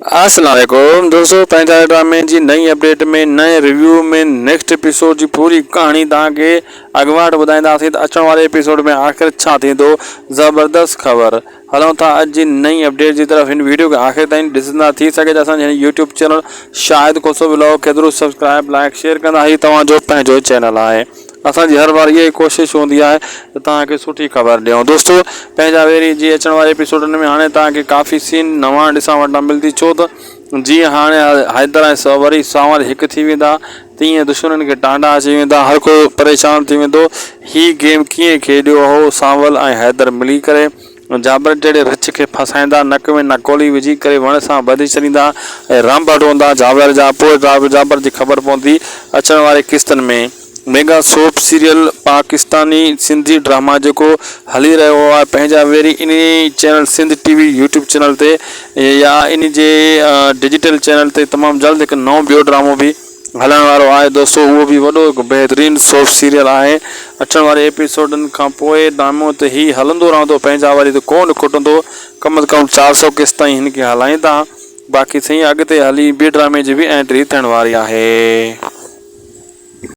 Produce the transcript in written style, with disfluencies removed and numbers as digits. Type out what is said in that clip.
السلام عليڪم دوستو پنهنجا ڊرامي جي نئين اپڊيٽ ۾ نئين ريويو ۾ نيڪسٽ ايپيسوڊ جي پوري ڪهاڻي توهان کي اڳواٽ ٻڌائينداسين ته اچڻ واري ايپيسوڊ ۾ آخر ڇا ٿيندو زبردست خبر هلون ٿا اڄ جي نئين اپڊيٽ جي طرف هن ويڊيو کي آخر تائين ڏسندا ٿي سگهي ته اسان جي هن YouTube channel Shahid Khoso vlog کي ضرور سبسڪرائب لائڪ شيئر ڪندا هي توهان جو پنهنجو چينل آهي اسان جي هر بار اها ئي ڪوشش هوندي آهي ته توهان کي سٺي خبر ڏيون. دوستو پنهنجا ويري جي اچڻ واري ايپيسوڊن ۾ هاڻي توهان کي ڪافي سين نوان ڏسڻ وٽان ملدي ڇو ته جيئن هاڻي حيدر ۽ وري سانول هڪ ٿي ويندا تيئن دشمنن کي ٽانڊا اچي ويندا هر ڪو پريشان ٿي ويندو هي گيم ڪيئن کيڏيو هو سانول ۽ حيدر ملي ڪري. جابر جهڙي رڇ کي ڦاسائيندا، نڪ ۾ نڪولي وجهي ڪري وڻ سان ٻڌي ڇڏيندا ۽ رنڀ هٽوندا جابر جا، پوء جابر جي خبر پوندي اچڻ واري قسطن ۾. Mega soap serial Pakistani Sindhi drama جيڪو هلي رهيو آهي پنهنجا ويري انهي channel Sindh T V YouTube channel تي يا انهي جي ڊجيٽل چينل تي تمام جلد هڪ نئون ٻيو ڊرامو به هلڻ وارو آهي دوستو اهو به وڏو هڪ بهترين سوپ سيريل آهي اچڻ واري ايپيسوڊن کان پوء ڊرامو ته هي هلندو رهندو پنهنجا وري ته ڪو نه کٽندو ڪم از ڪم 400 قسط تائين هن کي هلائيندا باقي سائين اڳتي هلي ٻي ڊرامي جي به انٽري ٿيڻ واري آهي.